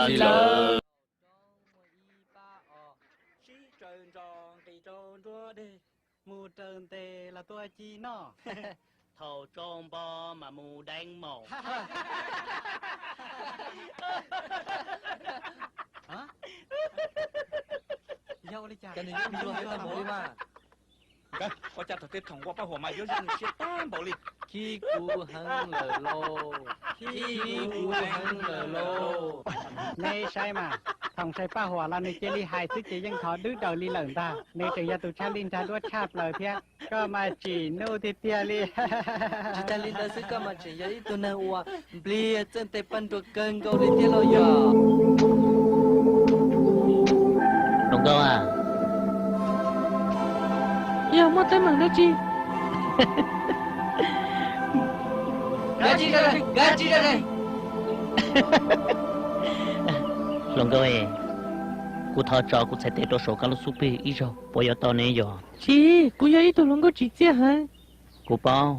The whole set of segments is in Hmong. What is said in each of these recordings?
Tsis lawm. Sib raws nro nqis rau nruab dej, mus raws ntes los tua ci noj. Thaum tsau npo mas mus deev maum. Yog ua li cas? Cas nws yuav luag tag npaum li mas? Ua cas thaum tej thaum nqua paj huam mas yuav zoo nws siab tag npaum li? Khib kuv heev lawm lauj, khib kuv heev lawm lauj. Neb saib mas, thaum sai paj huam los nws cia li hais xwb ces yeej thov dwb daws li lawm ntag. Nws tseem yog tus tshaj lij nrag duab tshaj plaws thiab. Koj mas tsim nuj tiag tiag li. Tsis tas li ntawd xwb, koj mas tseem yog ib tug neeg uas npliag txawj ntes paj nruas kawg nkaus li thiab los yog? Hluas nkauj a, yog muaj teeb meem dab tsi? Hluas nkauj, kuv thov tso kuv txhais tes rau saum koj lub xub pwg ib zaug, puas yuav tau ne yog? Tsis, kuv yog ib tug hluas nkauj tsim txiaj heev. Kuv paub,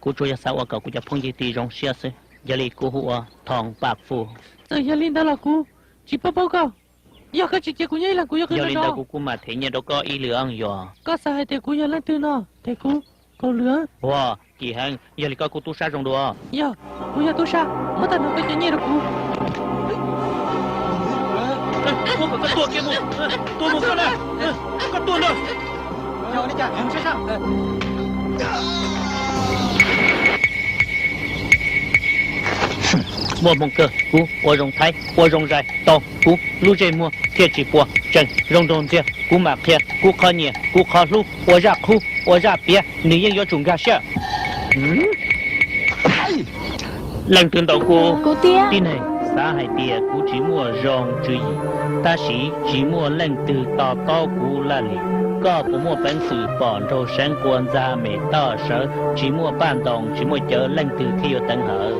kuv tsuas yog xav ua kom kuv cov phooj ywg tij zoo siab xwb, yog li kuv hu ua Thoo Paj Fwj. Txawm yog li ntawd los kuv tsis paub paub koj. Yog koj tsis cia kuv nyob ib leeg kuv yuav qw nrov nrov. Yog li ntawd kuv kuj mam them nyiaj rau koj ib lwm yog. Koj xav hais tias kuv yog leej twg no? Them kuv kaum lwm. Ua, kim heev, yog li koj kuj tub sab zoo dua. Yog, kuv yog tub sab, muab tag nrho koj cov nyiaj rau kuv. Koj tuag kiag mus, tuag mus koj na, koj tuag ntag. Muaj hmoo kawg, kuv ua zoo thaib ua zoo zais tau kuv lub ntsej muag thiaj tsis puas tseem zoo nraug ntxiag. Kuv mam qhia kuv qhov nyiam kuv qhov hlub ua zaj qhub ua zaj piav, nws yeej yuav tsum nkag siab. Leej twg ntaus kuv? Tib neeg xav hais tias kuv tsis muaj zoo tswv yim, tab sis tsis muaj leej twg to taub kuv laj li. Koj puas muaj peev xwm pom nraug seev qua ntxa mem toj sawv, tsis muaj paj ntoos tsis muaj cawv, leej twg thiaj yuav teev hawm?